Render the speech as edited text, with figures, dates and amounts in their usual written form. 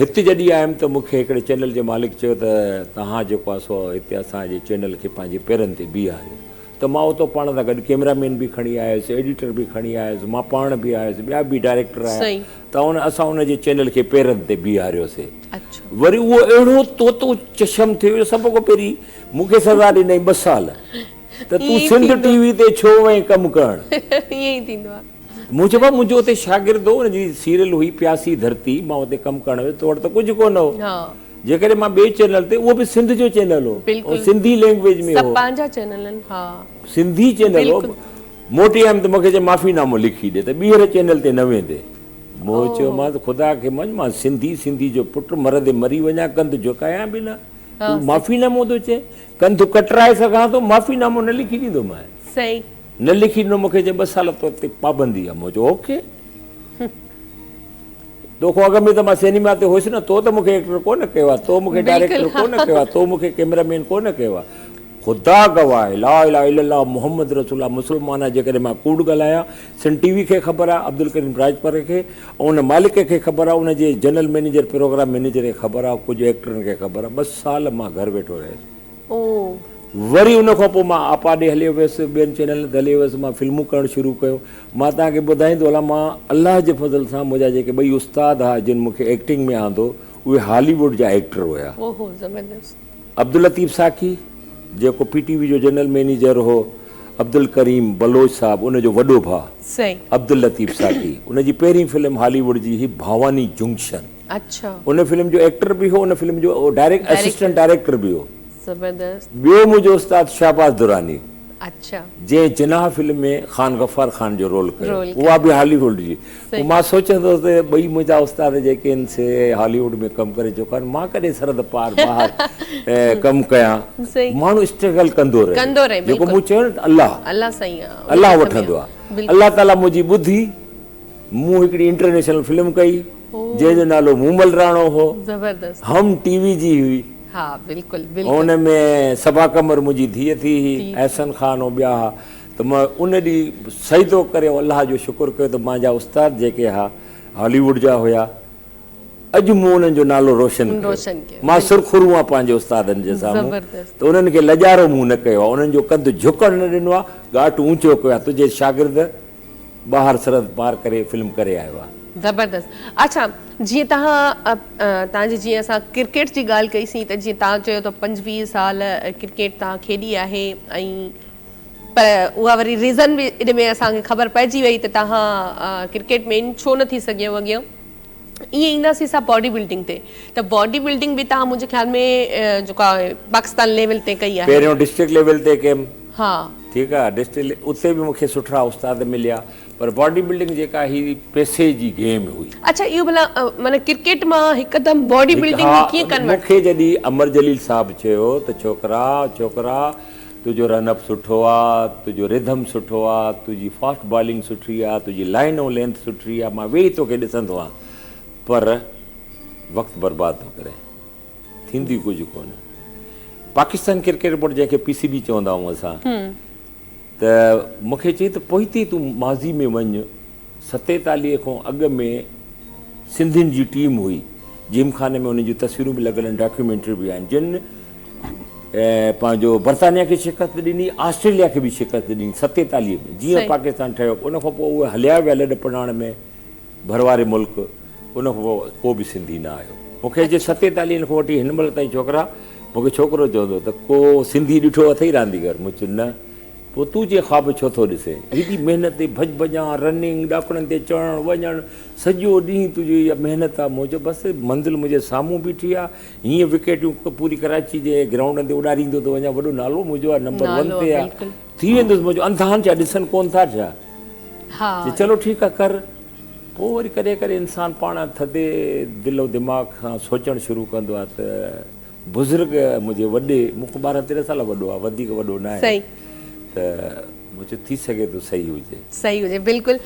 هت جڏهن آيم ته مون کي هڪڙي چينل جي مالڪ چيو ته توهان جيڪو آهي سو هتي اسان جي چينل کي پنهنجي پيرن تي بيهاريو ته مان اتو پاڻ سان گڏ ڪيمرا مين به کڻي آيس، ايڊيٽر به کڻي آيس، مان پاڻ به آيس، ٻيا به ڊائريڪٽر آيا ته ان اسان ان جي چينل کي پيرن تي بيهاريوسي. وري اهو اهڙو طوطو چشم ٿيو جو سڀ کان پهرين مون کي سزا ڏنائين ٻه سال ته تون سنڌ ٽي وي تي ڇو وئين ڪم ڪرڻ. ائين ئي ٿيندو آهي. مون چيو بابا منهنجو اتي شاگرد هو ان جي سيريل هئي پياسي ڌرتي مان اتي ڪم ڪرڻ ويس تو وٽ ته ڪجهه ڪونه هو جيڪڏهن مان ٻئي چينل تي اهو به سنڌ جو چينل هو ۽ سنڌي لينگويج ۾ هو پنهنجا چينل آهن ها سنڌي چينل هو موٽي آيم ته مونکي چي معافي نامو لکي ڏي ته ٻيهر چينل تي نه ويندي مون چيومانس خدا کي مڃ مان سنڌي سنڌي جو پٽ مرندي مري وڃان ڪنڌ جهڪايان به نه تون معافي نامو ٿو چئين ڪنڌ ڪٽرائي سگهان ٿو معافي نامو نه لکي ڏيندومانء صحيح نه لکي ڏنو مونکي چي ٻه سال تو تي پابندي آ مون چيو اوڪي توکان اڳ ۾ ته مان سينيما تي هيس نه تو ته مونکي ايڪٽر ڪونه ڪيو آ تو مونکي ڊائريڪٽر ڪونه ڪيو آ تو مونکي ڪيمرا مين ڪونه ڪيو آ خدا گواهه لا اله الا الله محمد رسول الله مسلمان آ جيڪڏهن مان ڪوڙ ڳالهايان سن ٽي وي کي خبر آ عبدالڪريم راڄپر کي ۽ ان مالڪ کي خبر آ ان جي جنرل مئنيجر پروگرام مئنيجر کي خبر آ ڪجهه ايڪٽرن کي خبر آ ٻه سال مان گهر ويٺو رهيس وري ان کان پوء مان آپا ڏي هليو ويس، ٻين چينلن تي هليو ويس، مان فلمون ڪرڻ شروع ڪيو. مان توهان کي ٻڌائيندو هلان، مان الله جي فضل سان منهنجا جيڪي ٻئي استاد ها جن مون کي ايڪٽنگ ۾ آندو، اهي هالي ووڊ جا ايڪٽر هيا. اوهو زبردست. عبداللطيف ساقي جيڪو پي ٽي وي جو جنرل مئنيجر هو، عبدالڪريم بلوچ صاحب ان جو وڏو ڀاء صحيح. عبداللطيف ساقي، ان جي پهرين فلم هالي ووڊ جي هئي ڀواني جنڪشن. اڇا. ان فلم جو ايڪٽر به هو، ان فلم جو ڊائريڪٽ اسسٽنٽ ڊائريڪٽر به هو. زبردست. ٻيو منهنجو استاد شهباز دراني. اڇا. جنهن جناح فلم ۾ خان غفار خان جو رول ڪيو. اها به هالي ووڊ جي. پوء مان سوچيندو هوس ته ٻئي منهنجا استاد جيڪي آهن سي هالي ووڊ ۾ ڪم ڪري چڪا آهن مان ڪڏهن سرحد پار ٻاهر ڪم ڪيان. ماڻهو اسٽرگل ڪندو رهي. جيڪو مون چيو نه ته الله. الله سائين. الله وٺندو آهي. الله تعالي منهنجي ٻڌي. مون هڪڙي انٽرنيشنل فلم ڪئي جنهن جو نالو مومل راڻو هو. زبردست. هم ٽي وي جي هئي. ها بلڪل بلڪل. ان ۾ صبا قمر منهنجي ڌيء ٿي هئي، احسن خان ۽ ٻيا ها ته مان ان ڏينهن سجدو ڪري الله جو شڪر ڪيو ته مانجا استاد جيڪي ها هالي ووڊ جا هيا اڄ مون انهن جو نالو روشن ڪيو. مان سرخرو آهيان پنهنجي استادن جي سامهون ته انهن کي لڄارو مون نه ڪيو آهي انهن جو ڪنڌ جهڪڻ نه ڏنو آهي ڳاٽ اونچو ڪيو آهي تنهنجي شاگرد ٻاهر سرحد پار ڪري فلم ڪري آيو آ. زبردست اڇا جيئن توهان توهان جي جيئن اسان ڪرڪيٽ جي ڳالهه ڪئي سين ته جيئن توهان چيو ته 25 سال ڪرڪيٽ توهان کيڏي آهي ۽ پر اها وري ريزن به ان ۾ اسان کي خبر پئجي وئي ته توهان ڪرڪيٽ مين ڇو نه ٿي سگهيو اڳيان ائين اينداسين اسان باڊي بلڊنگ تي ته باڊي بلڊنگ به توهان منهنجي خيال ۾ جيڪا پاڪستان ليول تي ڪئي آهي. پهريون ڊسٽرڪٽ ليول تي ڪيم. ها. ٺيڪ آ ڊسٽرڪٽ اتي به مونکي سٺا استاد مليا پر باڊي بلڊنگ جيڪا هي پئسي جي گيم هئي. اڇا اهو ڀلا معنيٰ ڪرڪيٽ مان هڪدم باڊي بلڊنگ ۾ ڪيئن ڪنورٽ. مونکي جڏهن امر جليل صاحب چيو ته ڇوڪرا ڇوڪرا تنهنجو رن اپ سٺو آ، تنهنجو رڌم سٺو آ، تنهنجي فاسٽ بالنگ سٺي آ، تنهنجي لائن ۽ لينٿ سٺي آ، مان ويهي توکي ڏسندو آهيان پر وقت برباد ٿو ڪرين، ٿيندي ڪجهه ڪونه. پاڪستان ڪرڪيٽ بورڊ جنهن کي پي سي بي چوندا آهيون اسان ته مون کي چئي ته پوئتي تون ماضي ۾ وڃ 47 کان اڳ ۾ سنڌين جي ٽيم هئي جيم خاني ۾ انهن جون تصويرون به لڳل آهن ڊاڪيومينٽري به آهن جن پنهنجو برطانيا کي شڪست ڏني آسٽريليا کي به شڪست ڏني 47 ۾ جيئن پاڪستان ٺهيو ان کان پوء اهي هليا ويا لڏ پلاڻ ۾ ڀر واري ملڪ ان کان پوء ڪو به سنڌي نه آيو مون کي جي 47 کان وٺي هن مهل تائين ڇوڪرا مون کي ڇوڪرو چوندو ته ڪو سنڌي ڏٺو اٿئي رانديگر مون چيو نه پوء تون جي خواب ڇو ٿو ڏسين؟ هيڏي محنت تي ڀڄ ڀڄان، رننگ، ڏاڪڻن تي چڙهڻ وڃڻ، سڄو ڏينهن تنهنجي اها محنت آ. مون چيو بس منزل منهنجي سامهون بيٺي آ، هيئن وڪيٽون پوري ڪراچي جي گرائونڊن تي اڏاريندو ٿو وڃان، وڏو نالو منهنجو آ، نمبر ون تي آ، ٿي ويندس. مون چيو انڌا آهن ڇا، ڏسن ڪونه ٿا ڇا؟ چي چلو ٺيڪ آ ڪر. پوء وري ڪڏهن ڪڏهن انسان پاڻ ٿڌي دل و دماغ سان سوچڻ شروع ڪندو آ ته بزرگ منهنجي وڏي مون کان 12 13 سال وڏو آهي وڌيڪ وڏو نه آهي ته مون چيو ٿي سگهي ٿو صحيح هجي. صحيح هجي بلڪل.